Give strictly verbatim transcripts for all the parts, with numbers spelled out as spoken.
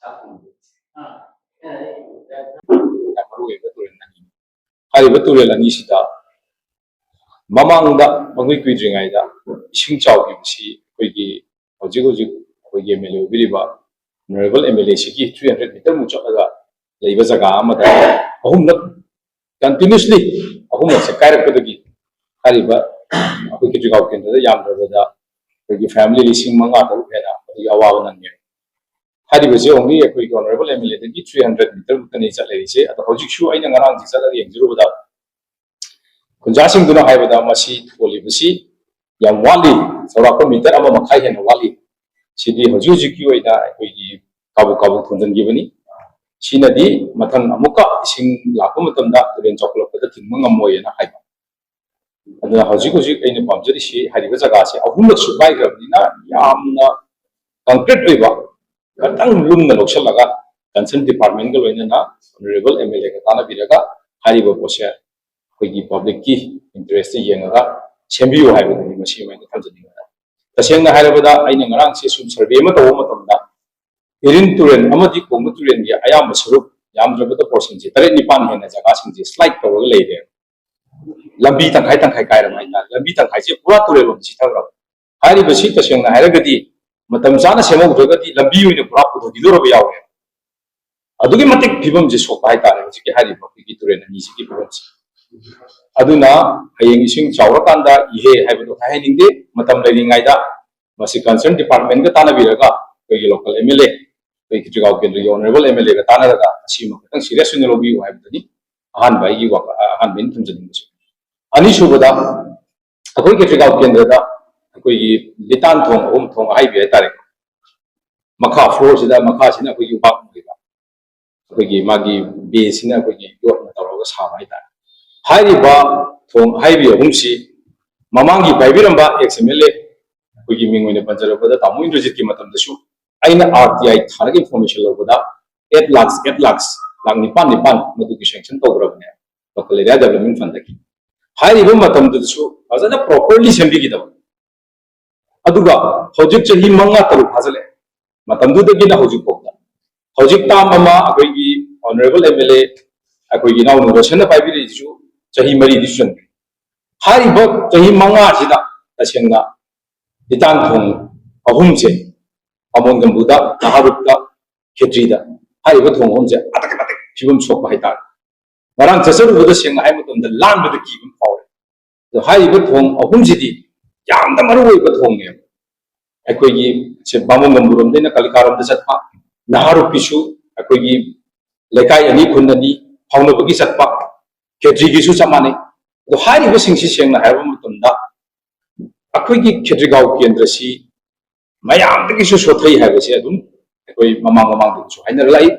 ꯌꯥꯝ ꯃꯔꯨ ꯑꯣꯏꯕ ꯇꯨꯔꯦꯜ ꯑꯅꯤꯅꯤ꯫ ꯍꯥꯏꯔꯤꯕ ꯇꯨꯔꯦꯜ ꯑꯅꯤꯁꯤꯗ ꯃꯃꯥꯡꯗ ꯄꯪꯀꯨꯏ ꯀꯨꯏꯗ꯭ꯔꯤꯉꯩꯗ ꯏꯁꯤꯡ ꯆꯥꯎꯈꯤꯕꯁꯤ ꯑꯩꯈꯣꯏꯒꯤ ꯍꯧꯖꯤꯛ ꯍꯧꯖꯤꯛ ꯑꯩꯈꯣꯏꯒꯤ ꯑꯦꯝ ꯑꯦꯜ ꯑꯦ ꯑꯣꯏꯕꯤꯔꯤꯕ ꯑꯣꯅꯔꯦꯕꯜ ꯑꯦꯝ ꯑꯦꯜ ꯑꯦ ꯁꯤꯒꯤ ꯊ꯭ꯔꯤ ꯍꯟꯗ꯭ꯔꯦꯠ ꯃꯤꯇꯔꯃꯨꯛ ꯆꯠꯂꯒ ꯂꯩꯕ ꯖꯒꯥ ꯑꯃꯗ ꯑꯍꯨꯝꯂꯛ ꯀꯟꯇꯤꯅ꯭ꯌꯨꯁꯂꯤ ꯑꯍꯨꯝꯂꯛꯁꯦ ꯀꯥꯏꯔꯛꯄꯗꯒꯤ ꯍꯥꯏꯔꯤꯕ ꯑꯩꯈꯣꯏ ꯈꯦꯇ꯭ꯔꯤꯒꯥꯎ ꯀꯦꯟꯗ꯭ꯔꯗ ꯌꯥꯝꯗ꯭ꯔꯕꯗ ꯑꯩꯈꯣꯏꯒꯤ ꯐꯦꯃꯤꯂꯤ ꯂꯤꯁꯤꯡ ꯃꯉꯥ ꯇꯔꯨꯛ ꯍꯦꯟꯅ ꯃꯗꯨꯒꯤ ꯑꯋꯥꯕ ꯅꯪꯉꯦ꯫ ꯍꯥꯏꯔꯤꯕꯁꯤ ꯑꯣꯡꯂꯤ ꯑꯩꯈꯣꯏꯒꯤ ꯑꯣꯅꯔꯦꯕꯜ ꯑꯦꯝ ꯑꯦꯜ ꯑꯦꯗꯒꯤ ꯊ꯭ꯔꯤ ꯍꯟꯗ꯭ꯔꯦꯠ ꯃꯤꯇꯔ ꯃꯨꯛꯇꯅꯤ ꯆꯠꯂꯛꯏꯁꯦ꯫ ꯑꯗꯣ ꯍꯧꯖꯤꯛꯁꯨ ꯑꯩꯅ ꯉꯔꯥꯡꯁꯦ ꯆꯠꯂꯒ ꯌꯦꯡꯖꯔꯨꯕꯗ ꯈꯨꯟꯖꯥꯁꯤꯡꯗꯨꯅ ꯍꯥꯏꯕꯗ ꯃꯁꯤ ꯊꯣꯜꯂꯤꯕꯁꯤ ꯌꯥꯝ ꯋꯥꯠꯂꯤ, ꯆꯥꯎꯔꯥꯛꯄ ꯃꯤꯇꯔ ꯑꯃ ꯃꯈꯥꯏ ꯍꯦꯟꯅ ꯋꯥꯠꯂꯤ꯫ ꯁꯤꯗꯤ ꯍꯧꯖꯤꯛ ꯍꯧꯖꯤꯛꯀꯤ ꯑꯣꯏꯅ ꯑꯩꯈꯣꯏꯒꯤ ꯀꯥꯕꯛ ꯀꯥꯕꯛ ꯊꯣꯟꯖꯤꯟꯈꯤꯕꯅꯤ꯫ ꯁꯤꯅꯗꯤ ꯃꯊꯪ ꯑꯃꯨꯛꯀ ꯏꯁꯤꯡ ꯂꯥꯛꯄ ꯃꯇꯝꯗ ꯇꯨꯔꯦꯟ ꯆꯥꯎꯈꯠꯂꯛꯄꯗ ꯊꯤꯡꯕ ꯉꯝꯃꯣꯏꯅ ꯍꯥꯏꯕ꯫ ꯑꯗꯨꯅ ꯍꯧꯖꯤꯛ ꯍꯧꯖꯤꯛ ꯑꯩꯅ ꯄꯥꯝꯖꯔꯤꯁꯤ ꯍꯥꯏꯔꯤꯕ ꯖꯒꯥꯁꯦ ꯑꯍꯨꯝꯂꯛꯁꯨ ꯀꯥꯏꯈ꯭ꯔꯕꯅꯤꯅ ꯌꯥꯝꯅ ꯀꯟꯀ꯭ꯔꯤꯠ ꯑꯣꯏꯕ ꯈꯇꯪ ꯂꯨꯝꯅ ꯂꯧꯁꯤꯜꯂꯒ ꯀꯟꯁꯔꯟ ꯗꯤꯄꯥꯔꯠꯃꯦꯟꯒ ꯂꯣꯏꯅꯅ ꯑꯣꯅꯔꯦꯕꯜ ꯑꯦꯝ ꯑꯦꯜ ꯑꯦꯒ ꯇꯥꯟꯅꯕꯤꯔꯒ ꯍꯥꯏꯔꯤꯕ ꯄꯣꯠꯁꯦ ꯑꯩꯈꯣꯏꯒꯤ ꯄꯕ꯭ꯂꯤꯛꯀꯤ ꯏꯟꯇꯔꯦꯁꯇ ꯌꯦꯡꯉꯒ ꯁꯦꯝꯕꯤꯌꯨ ꯍꯥꯏꯕꯗꯨꯅꯤ ꯃꯁꯤ ꯑꯩꯅ ꯊꯝꯖꯅꯤꯡꯕꯗ꯫ ꯇꯁꯦꯡꯅ ꯍꯥꯏꯔꯕꯗ ꯑꯩꯅ ꯉꯔꯥꯡꯁꯦ ꯁꯨꯝ ꯁꯔꯚꯦ ꯑꯃ ꯇꯧꯕ ꯃꯇꯝꯗ ꯏꯔꯤꯟ ꯇꯨꯔꯦꯜ ꯑꯃꯗꯤ ꯀꯣꯡꯕ ꯇꯨꯔꯦꯜꯒꯤ ꯑꯌꯥꯝꯕ ꯁꯔꯨꯛ ꯌꯥꯝꯗ꯭ꯔꯕꯗ ꯄꯣꯔꯁꯟꯁꯦ ꯇꯔꯦꯠ ꯅꯤꯄꯥꯟ ꯍꯦꯟꯅ ꯖꯒꯥꯁꯤꯡꯁꯦ ꯁ꯭ꯂꯥꯏꯠ ꯇꯧꯔꯒ ꯂꯩꯔꯦ꯫ ꯂꯝꯕꯤ ꯇꯪꯈꯥꯏ ꯇꯪꯈꯥꯏ ꯀꯥꯏꯔꯕ ꯍꯥꯏꯇꯥꯔꯦ꯫ ꯂꯝꯕꯤ ꯇꯪꯈꯥꯏꯁꯦ ꯄꯨꯔꯥ ꯇꯨꯔꯦꯜ ꯂꯣꯝ ꯆꯤꯊꯈ꯭ꯔꯕ꯫ ꯍꯥꯏꯔꯤꯕꯁꯤ ꯇꯁꯦꯡꯅ ꯍꯥꯏꯔꯒꯗꯤ ꯃꯇꯝ ꯆꯥꯅ ꯁꯦꯝꯍꯧꯗ꯭ꯔꯒꯗꯤ ꯂꯝꯕꯤ ꯑꯣꯏꯅ ꯄꯨꯔꯥ ꯄꯨꯊꯣꯛꯈꯤꯗꯧꯔꯕ ꯌꯥꯎꯔꯦ꯫ ꯑꯗꯨꯛꯀꯤ ꯃꯇꯤꯛ ꯐꯤꯕꯝꯁꯦ ꯁꯣꯛꯄ ꯍꯥꯏꯇꯥꯔꯦ ꯍꯧꯖꯤꯛꯀꯤ ꯍꯥꯏꯔꯤꯕ ꯑꯩꯈꯣꯏꯒꯤ ꯇꯨꯔꯦꯜ ꯑꯅꯤꯁꯤꯒꯤ ꯐꯤꯕꯝꯁꯦ꯫ ꯑꯗꯨꯅ ꯍꯌꯦꯡ ꯏꯁꯤꯡ ꯆꯥꯎꯔꯀꯥꯟꯗ ꯏꯍꯦ ꯍꯥꯏꯕꯗꯣ ꯍꯥꯏꯍꯟꯅꯤꯡꯗꯦ꯫ ꯃꯇꯝ ꯂꯩꯔꯤꯉꯩꯗ ꯃꯁꯤ ꯀꯟꯁꯔꯟ ꯗꯤꯄꯥꯔꯠꯃꯦꯟꯒ ꯇꯥꯟꯅꯕꯤꯔꯒ ꯑꯩꯈꯣꯏꯒꯤ ꯂꯣꯀꯦꯜ ꯑꯦꯝ ꯑꯦꯜ ꯑꯦ, ꯑꯩꯈꯣꯏ ꯈꯦꯇ꯭ꯔꯤꯒꯥꯎ ꯀꯦꯟꯗ꯭ꯔꯒꯤ ꯑꯣꯅꯔꯦꯕꯜ ꯑꯦꯝ ꯑꯦꯜ ꯑꯦꯒ ꯇꯥꯟꯅꯔꯒ ꯃꯁꯤꯃ ꯈꯤꯇꯪ ꯁꯤꯔꯤꯌꯁ ꯑꯣꯏꯅ ꯂꯧꯕꯤꯌꯨ ꯍꯥꯏꯕꯗꯨꯅꯤ ꯑꯍꯥꯟꯕ ꯑꯩꯒꯤ ꯋꯥꯐꯝ, ꯑꯍꯥꯟꯕ ꯑꯩꯅ ꯊꯝꯖꯅꯤꯡꯕꯁꯦ꯫ ꯑꯅꯤꯁꯨꯕꯗ, ꯑꯩꯈꯣꯏ ꯈꯦꯇ꯭ꯔꯤꯒꯥꯎ ꯀꯦꯟꯗ꯭ꯔꯗ ꯑꯩꯈꯣꯏꯒꯤ ꯂꯤꯇꯥꯟ ꯊꯣꯡ ꯑꯍꯨꯝ ꯊꯣꯡ ꯑꯍꯥꯏꯕꯤ ꯍꯥꯏꯇꯥꯔꯦ, ꯃꯈꯥ ꯐ꯭ꯂꯣꯔꯁꯤꯗ, ꯃꯈꯥꯁꯤꯅ ꯑꯩꯈꯣꯏꯒꯤ ꯌꯨꯝꯄꯥꯛ ꯑꯣꯏꯕ, ꯑꯩꯈꯣꯏꯒꯤ ꯃꯥꯒꯤ ꯕꯦꯁꯁꯤꯅ ꯑꯩꯈꯣꯏꯒꯤ ꯌꯣꯠꯅ ꯇꯧꯔꯒ ꯁꯥꯕ ꯍꯥꯏꯇꯥꯔꯦ꯫ ꯍꯥꯏꯔꯤꯕ ꯊꯣꯡ ꯑꯍꯥꯏꯕꯤ ꯑꯍꯨꯝꯁꯤ ꯃꯃꯥꯡꯒꯤ ꯄꯥꯏꯕꯤꯔꯝꯕ ꯑꯦꯛꯁ ꯑꯦꯝ ꯑꯦꯜ ꯑꯦ, ꯑꯩꯈꯣꯏꯒꯤ ꯃꯤꯡ ꯑꯣꯏꯅ ꯄꯟꯖꯔꯕꯗ ꯇꯥꯃꯣ ꯏꯟꯗ꯭ꯔꯖꯤꯠꯀꯤ ꯃꯇꯝꯗꯁꯨ ꯑꯩꯅ ꯑꯥꯔ ꯇꯤ ꯑꯥꯏ ꯊꯥꯔꯒ ꯏꯟꯐꯣꯔꯃꯦꯁꯟ ꯂꯧꯕꯗ ꯑꯩꯠ ꯂꯥꯛꯁ, ꯑꯩꯠ ꯂꯥꯛꯁ, ꯂꯥꯛ ꯅꯤꯄꯥꯟ ꯅꯤꯄꯥꯟ ꯃꯗꯨꯒꯤ ꯁꯦꯡꯁꯟ ꯇꯧꯈ꯭ꯔꯕꯅꯦ ꯂꯣꯀꯦꯜ ꯑꯦꯔꯤꯌꯥ ꯗꯦꯕꯂꯞꯃꯦꯟ ꯐꯟꯗꯒꯤ꯫ ꯍꯥꯏꯔꯤꯕ ꯃꯇꯝꯗꯨꯗꯁꯨ ꯐꯖꯅ ꯄ꯭ꯔꯣꯄꯔꯂꯤ ꯁꯦꯝꯕꯤꯈꯤꯗꯕ꯫ ꯑꯗꯨꯒ ꯍꯧꯖꯤꯛ ꯆꯍꯤ ꯃꯉꯥ ꯇꯔꯨꯛ ꯐꯥꯖꯤꯜꯂꯛꯑꯦ, ꯃꯇꯝꯗꯨꯗꯒꯤꯅ ꯍꯧꯖꯤꯛ ꯐꯥꯎꯗ ꯍꯧꯖꯤꯛ ꯇꯥꯝ ꯑꯃ ꯑꯩꯈꯣꯏꯒꯤ ꯑꯣꯅꯔꯦꯕꯜ ꯑꯦꯝ ꯑꯦꯜ ꯑꯦ ꯑꯩꯈꯣꯏꯒꯤ ꯏꯅꯥꯎꯅꯨ ꯔꯣꯁꯟꯅ ꯄꯥꯏꯕꯤꯔꯛꯏꯁꯤꯁꯨ ꯆꯍꯤ ꯃꯔꯤꯗꯤ ꯁꯨꯖꯟꯈ꯭ꯔꯦ꯫ ꯍꯥꯏꯔꯤꯕ ꯆꯍꯤ ꯃꯉꯥꯁꯤꯗ ꯇꯁꯦꯡꯅ ꯂꯤꯇꯥꯟ ꯊꯣꯡ ꯑꯍꯨꯝꯁꯦ, ꯕꯥꯃꯣꯟ ꯒꯝꯕꯨꯗ, ꯅꯍꯥꯔꯨꯞꯇ, ꯈꯦꯇ꯭ꯔꯤꯗ, ꯍꯥꯏꯔꯤꯕ ꯊꯣꯡ ꯑꯍꯨꯝꯁꯦ ꯑꯗꯨꯛꯀꯤ ꯃꯇꯤꯛ ꯐꯤꯕꯝ ꯁꯣꯛꯄ ꯍꯥꯏꯇꯥꯔꯦ꯫ ꯉꯔꯥꯡ ꯆꯠꯆꯔꯨꯕꯗ ꯁꯦꯡꯅ ꯍꯥꯏꯕ ꯃꯇꯝꯗ ꯂꯥꯟꯕꯗ ꯀꯤꯕ ꯑꯃ ꯐꯥꯎꯔꯦ꯫ ꯑꯗꯣ ꯍꯥꯏꯔꯤꯕ ꯊꯣꯡ ꯑꯍꯨꯝꯁꯤꯗꯤ ꯌꯥꯝꯅ ꯃꯔꯨ ꯑꯣꯏꯕ ꯊꯣꯡꯅꯦꯕ꯫ ꯑꯩꯈꯣꯏꯒꯤ ꯁꯦ ꯕꯥꯃꯣꯟ ꯒꯝꯕꯨꯔꯣꯝꯗꯩꯅ ꯀꯂꯤꯀꯥꯔꯣꯝꯗ ꯆꯠꯄ, ꯅꯍꯥꯔꯨꯞꯀꯤꯁꯨ ꯑꯩꯈꯣꯏꯒꯤ ꯂꯩꯀꯥꯏ ꯑꯅꯤ, ꯈꯨꯟ ꯑꯅꯤ ꯐꯥꯎꯅꯕꯒꯤ ꯆꯠꯄ, ꯈꯦꯇ꯭ꯔꯤꯒꯤꯁꯨ ꯆꯞ ꯃꯥꯟꯅꯩ꯫ ꯑꯗꯣ ꯍꯥꯏꯔꯤꯕꯁꯤꯡꯁꯤ ꯁꯦꯡꯅ ꯍꯥꯏꯔꯕ ꯃꯇꯝꯗ ꯑꯩꯈꯣꯏꯒꯤ ꯈꯦꯇ꯭ꯔꯤꯒꯥꯎ ꯀꯦꯟꯗ꯭ꯔꯁꯤ ꯃꯌꯥꯝꯗꯒꯤꯁꯨ ꯁꯣꯊꯩ ꯍꯥꯏꯕꯁꯦ ꯑꯗꯨꯝ ꯑꯩꯈꯣꯏ ꯃꯃꯥꯡ ꯃꯃꯥꯡꯗꯒꯤꯁꯨ ꯍꯥꯏꯅꯔ ꯂꯥꯛꯏ꯫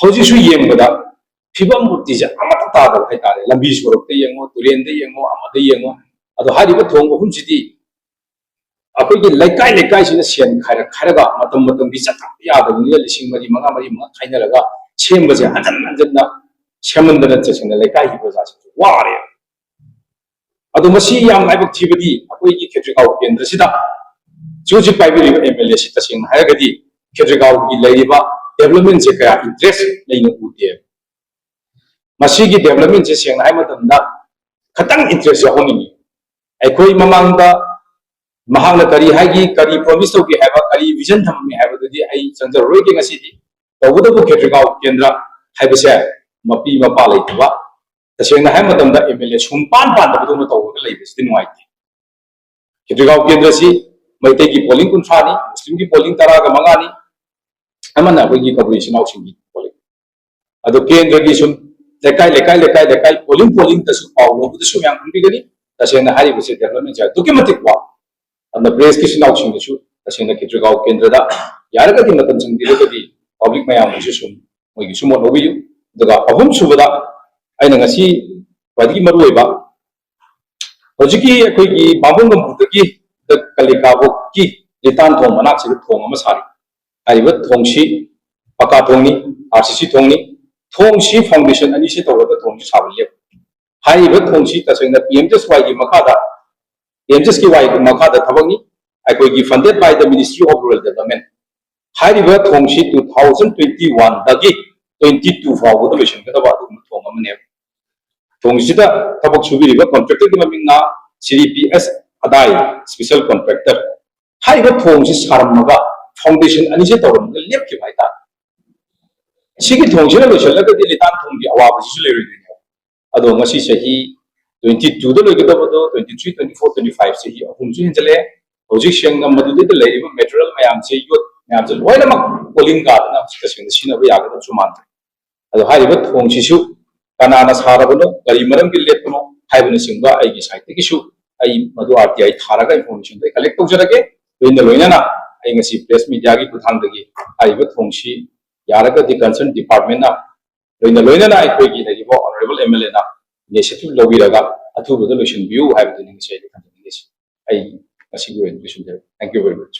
ꯍꯧꯖꯤꯛꯁꯨ ꯌꯦꯡꯕꯗ ꯐꯤꯕꯝ ꯃꯨꯔꯇꯤꯁꯦ ꯑꯃꯠꯇ ꯇꯥꯗꯕ ꯍꯥꯏꯇꯥꯔꯦ꯫ ꯂꯝꯕꯤ ꯁꯣꯔꯣꯛꯇ ꯌꯦꯡꯉꯣ, ꯇꯨꯔꯦꯟꯗ ꯌꯦꯡꯉꯣ, ꯑꯃꯗ ꯌꯦꯡꯉꯣ, ꯑꯗꯣ ꯍꯥꯏꯔꯤꯕ ꯊꯣꯡ ꯑꯍꯨꯝꯁꯤꯗꯤ ꯑꯩꯈꯣꯏꯒꯤ ꯂꯩꯀꯥꯏ ꯂꯩꯀꯥꯏꯁꯤꯅ ꯁꯦꯟ ꯈꯥꯏꯔ ꯈꯥꯏꯔꯒ ꯃꯇꯝ ꯃꯇꯝꯒꯤ ꯆꯠꯇꯕ ꯌꯥꯗꯕꯅꯤꯅ ꯂꯤꯁꯤꯡ ꯃꯔꯤ, ꯃꯉꯥ, ꯃꯔꯤ, ꯃꯉꯥ ꯈꯥꯏꯅꯔꯒ ꯁꯦꯝꯕꯁꯦ ꯍꯟꯖꯟ ꯍꯟꯖꯟꯅ ꯁꯦꯝꯃꯟꯗꯅ ꯇꯁꯦꯡꯅ ꯂꯩꯀꯥꯏꯒꯤ ꯄ꯭ꯔꯖꯥꯁꯤꯡꯁꯨ ꯋꯥꯔꯦ꯫ ꯑꯗꯣ ꯃꯁꯤ ꯌꯥꯝ ꯂꯥꯏꯕꯛ ꯊꯤꯕꯗꯤ ꯑꯩꯈꯣꯏꯒꯤ ꯈꯦꯇ꯭ꯔꯤꯒꯥꯎ ꯀꯦꯟꯗ꯭ꯔꯁꯤꯗ ꯍꯧꯖꯤꯛ ꯍꯧꯖꯤꯛ ꯄꯥꯏꯕꯤꯔꯤꯕ ꯑꯦꯝ ꯑꯦꯜ ꯑꯦꯁꯤ ꯇꯁꯦꯡꯅ ꯍꯥꯏꯔꯒꯗꯤ ꯈꯦꯇ꯭ꯔꯤꯒꯥꯎꯒꯤ ꯂꯩꯔꯤꯕ ꯗꯦꯕꯂꯞꯃꯦꯟꯁꯦ ꯀꯌꯥ ꯏꯟꯇꯔꯦꯁ ꯂꯩꯅ ꯎꯗꯦ꯫ ꯃꯁꯤꯒꯤ ꯗꯦꯕꯂꯞꯃꯦꯟꯁꯦ ꯁꯦꯡꯅ ꯍꯥꯏꯕ ꯃꯇꯝꯗ ꯈꯤꯇꯪ ꯏꯟꯇꯔꯦꯁ ꯌꯥꯎꯍꯟꯅꯤꯡꯉꯤ꯫ ꯑꯩꯈꯣꯏ ꯃꯃꯥꯡꯗ ꯃꯍꯥꯛꯅ ꯀꯔꯤ ꯍꯥꯏꯈꯤ, ꯀꯔꯤ ꯄ꯭ꯔꯣꯃꯤꯁ ꯇꯧꯈꯤ ꯍꯥꯏꯕ, ꯀꯔꯤ ꯚꯤꯖꯟ ꯊꯝꯃꯝꯃꯤ ꯍꯥꯏꯕꯗꯨꯗꯤ ꯑꯩ ꯆꯪꯖꯔꯔꯣꯏꯒꯦ ꯉꯁꯤꯗꯤ꯫ ꯇꯧꯕꯇꯕꯨ ꯈꯦꯇ꯭ꯔꯤꯒꯥꯎ ꯀꯦꯟꯗ꯭ꯔ ꯍꯥꯏꯕꯁꯦ ꯃꯄꯤ ꯃꯄꯥ ꯂꯩꯇꯕ, ꯇꯁꯦꯡꯅ ꯍꯥꯏꯕ ꯃꯇꯝꯗ ꯑꯦꯝ ꯑꯦꯜ ꯑꯦ ꯁꯨꯡꯄꯥꯟ ꯄꯥꯟꯗꯕꯗꯧꯅ ꯇꯧꯔꯒ ꯂꯩꯕꯁꯤꯗꯤ ꯅꯨꯡꯉꯥꯏꯇꯦ꯫ ꯈꯦꯇ꯭ꯔꯤꯒꯥꯎ ꯀꯦꯟꯗ꯭ꯔꯁꯤ ꯃꯩꯇꯩꯒꯤ ꯄꯣꯂꯤꯡ ꯀꯨꯟꯊ꯭ꯔꯥꯅꯤ, ꯃꯨꯁꯂꯤꯝꯒꯤ ꯄꯣꯂꯤꯡ ꯇꯔꯥꯒ ꯃꯉꯥꯅꯤ, ꯑꯃꯅ ꯑꯩꯈꯣꯏꯒꯤ ꯀꯕꯨꯏ ꯏꯆꯤꯟ ꯏꯅꯥꯎꯁꯤꯡꯒꯤ ꯄꯣꯂꯤꯡ꯫ ꯑꯗꯣ ꯀꯦꯟꯗ꯭ꯔꯒꯤ ꯁꯨꯝ ꯂꯩꯀꯥꯏ, ꯂꯩꯀꯥꯏ, ꯂꯩꯀꯥꯏ, ꯂꯩꯀꯥꯏ, ꯄꯣꯂꯤꯡ ꯄꯣꯂꯤꯡꯗꯁꯨ ꯄꯥꯎ ꯂꯧꯕꯗꯁꯨ ꯃꯌꯥꯝ ꯈꯪꯕꯤꯒꯅꯤ꯫ ꯇꯁꯦꯡꯅ ꯍꯥꯏꯔꯤꯕꯁꯦ ꯗꯦꯕꯂꯞꯃꯦꯟꯁꯦ ꯑꯗꯨꯛꯀꯤ ꯃꯇꯤꯛ ꯋꯥꯠꯂꯤ꯫ ꯑꯗꯨꯅ ꯄ꯭ꯔꯦꯁꯀꯤ ꯏꯆꯤꯟ ꯏꯅꯥꯎꯁꯤꯡꯗꯁꯨ ꯇꯁꯦꯡꯅ ꯈꯦꯇ꯭ꯔꯤꯒꯥꯎ ꯀꯦꯟꯗ꯭ꯔꯗ ꯌꯥꯔꯒꯗꯤ ꯃꯇꯝ ꯁꯪꯕꯤꯔꯒꯗꯤ ꯄꯕ꯭ꯂꯤꯛ ꯃꯌꯥꯝꯒꯤꯁꯨ ꯁꯨꯝ ꯃꯣꯏꯒꯤꯁꯨ ꯃꯣꯠ ꯂꯧꯕꯤꯌꯨ꯫ ꯑꯗꯨꯒ ꯑꯍꯨꯝꯁꯨꯕꯗ ꯑꯩꯅ ꯉꯁꯤ ꯈ꯭ꯋꯥꯏꯗꯒꯤ ꯃꯔꯨꯑꯣꯏꯕ ꯍꯧꯖꯤꯛꯀꯤ ꯑꯩꯈꯣꯏꯒꯤ ꯕꯥꯃꯣꯟ ꯒꯝꯕꯨꯗꯒꯤ ꯀꯂꯤꯀꯥꯕꯣꯛꯀꯤ ꯂꯤꯇꯥꯟ ꯊꯣꯡ ꯃꯅꯥꯛꯁꯤꯗ ꯊꯣꯡ ꯑꯃ ꯁꯥꯔꯤ꯫ ꯍꯥꯏꯔꯤꯕ ꯊꯣꯡꯁꯤ ꯄꯀꯥ ꯊꯣꯡꯅꯤ, ꯑꯥꯔ ꯁꯤ ꯁꯤ ꯊꯣꯡꯅꯤ꯫ ꯊꯣꯡꯁꯤ ꯐꯥꯎꯟꯗꯦꯁꯟ ꯑꯅꯤꯁꯤ ꯇꯧꯔꯒ ꯊꯣꯡꯁꯤ ꯁꯥꯕ ꯂꯦꯞꯄꯤ꯫ ꯍꯥꯏꯔꯤꯕ ꯊꯣꯡꯁꯤ ꯇꯁꯦꯡꯅ ꯄꯤ ꯑꯦꯝ ꯖꯤ ꯑꯦꯁ ꯋꯥꯏꯒꯤ ꯃꯈꯥꯗ, ꯄꯤ ꯑꯦꯝ ꯖꯤ ꯑꯦꯁ ꯀꯤ ꯋꯥꯏꯒꯤ ꯃꯈꯥꯗ ꯊꯕꯛꯅꯤ꯫ ꯑꯩꯈꯣꯏꯒꯤ funded by the Ministry of Rural Development꯫ ꯍꯥꯏꯔꯤꯕ ꯊꯣꯡꯁꯤ two thousand twenty one ꯗꯒꯤ twenty two ꯐꯥꯎꯕꯗ ꯂꯣꯏꯁꯤꯟꯒꯗꯕ ꯑꯗꯨꯒꯨꯝꯕ ꯊꯣꯡ ꯑꯃꯅꯦꯕ꯫ ꯊꯣꯡꯁꯤꯗ ꯊꯕꯛ ꯁꯨꯕꯤꯔꯤꯕ contractor ꯒꯤ ꯃꯃꯤꯡꯅ ꯁ꯭ꯔꯤ ꯄꯤ ꯑꯦꯁ ꯑꯗꯥꯏ, special contractor꯫ ꯍꯥꯏꯔꯤꯕ ꯊꯣꯡꯁꯤ ꯁꯥꯔꯝꯃꯒ foundation ꯑꯅꯤꯁꯦ ꯇꯧꯔꯝꯃꯒ ꯂꯦꯞꯈꯤꯕ ꯍꯥꯏꯇꯥꯔꯦ꯫ ꯁꯤꯒꯤ ꯊꯣꯡꯁꯤꯅ ꯂꯣꯏꯁꯤꯜꯂꯒꯗꯤ ꯂꯤꯇꯥꯟ ꯊꯣꯡꯒꯤ ꯑꯋꯥꯕꯁꯤꯁꯨ ꯂꯩꯔꯣꯏꯗꯣꯏꯅꯦꯕ꯫ ꯑꯗꯣ ꯉꯁꯤ ꯆꯍꯤ twenty two ꯗ ꯂꯣꯏꯒꯗꯕꯗꯣ twenty three, twenty four, twenty five ꯆꯍꯤ ꯑꯍꯨꯝꯁꯨ ꯍꯦꯟꯖꯜꯂꯛꯑꯦ꯫ ꯍꯧꯖꯤꯛ ꯁꯦꯡꯅ ꯃꯗꯨꯗꯩꯗ ꯂꯩꯔꯤꯕ material ꯃꯌꯥꯝꯁꯦ, ꯌꯣꯠ ꯃꯌꯥꯝꯁꯦ ꯂꯣꯏꯅꯃꯛ ꯀꯣꯂꯤꯡ ꯀꯥꯗꯅ ꯍꯧꯖꯤꯛ ꯇꯁꯦꯡꯅ ꯁꯤꯖꯤꯟꯅꯕ ꯌꯥꯒꯗꯕꯁꯨ ꯃꯥꯟꯗ꯭ꯔꯦ꯫ ꯑꯗꯣ ꯍꯥꯏꯔꯤꯕ ꯊꯣꯡꯁꯤꯁꯨ ꯀꯅꯥꯅ ꯁꯥꯔꯕꯅꯣ, ꯀꯔꯤ ꯃꯔꯝꯒꯤ ꯂꯦꯞꯄꯅꯣ ꯍꯥꯏꯕꯅꯆꯤꯡꯕ ꯑꯩꯒꯤ side ꯇꯒꯤꯁꯨ ꯑꯩ ꯃꯗꯨ R T I ꯊꯥꯔꯒ information ꯗꯣ ꯑꯩ collect ꯇꯧꯖꯔꯒꯦ꯫ ꯂꯣꯏꯅ ꯂꯣꯏꯅꯅ ꯑꯩ ꯉꯁꯤ press media ꯒꯤ ꯈꯨꯠꯊꯥꯡꯗꯒꯤ ꯍꯥꯏꯔꯤꯕ ꯊꯣꯡꯁꯤ ꯌꯥꯔꯒꯗꯤ concern department ꯅ ꯂꯣꯏꯅ ꯂꯣꯏꯅꯅ ꯑꯩꯈꯣꯏꯒꯤ ꯂꯩꯔꯤꯕ honourable M L A ꯅ initiative ꯂꯧꯕꯤꯔꯒ ꯑꯊꯨꯕꯗ ꯂꯣꯏꯁꯤꯟꯕꯤꯌꯨ ꯍꯥꯏꯕꯗꯨꯅꯤ ꯉꯁꯤ ꯑꯩꯅ ꯊꯝꯖꯅꯤꯡꯉꯤꯁꯤ꯫ ꯑꯩ ꯉꯁꯤꯒꯤ ꯑꯣꯏꯅ ꯂꯣꯏꯁꯤꯟꯖꯔꯦ꯫ Thank you very much꯫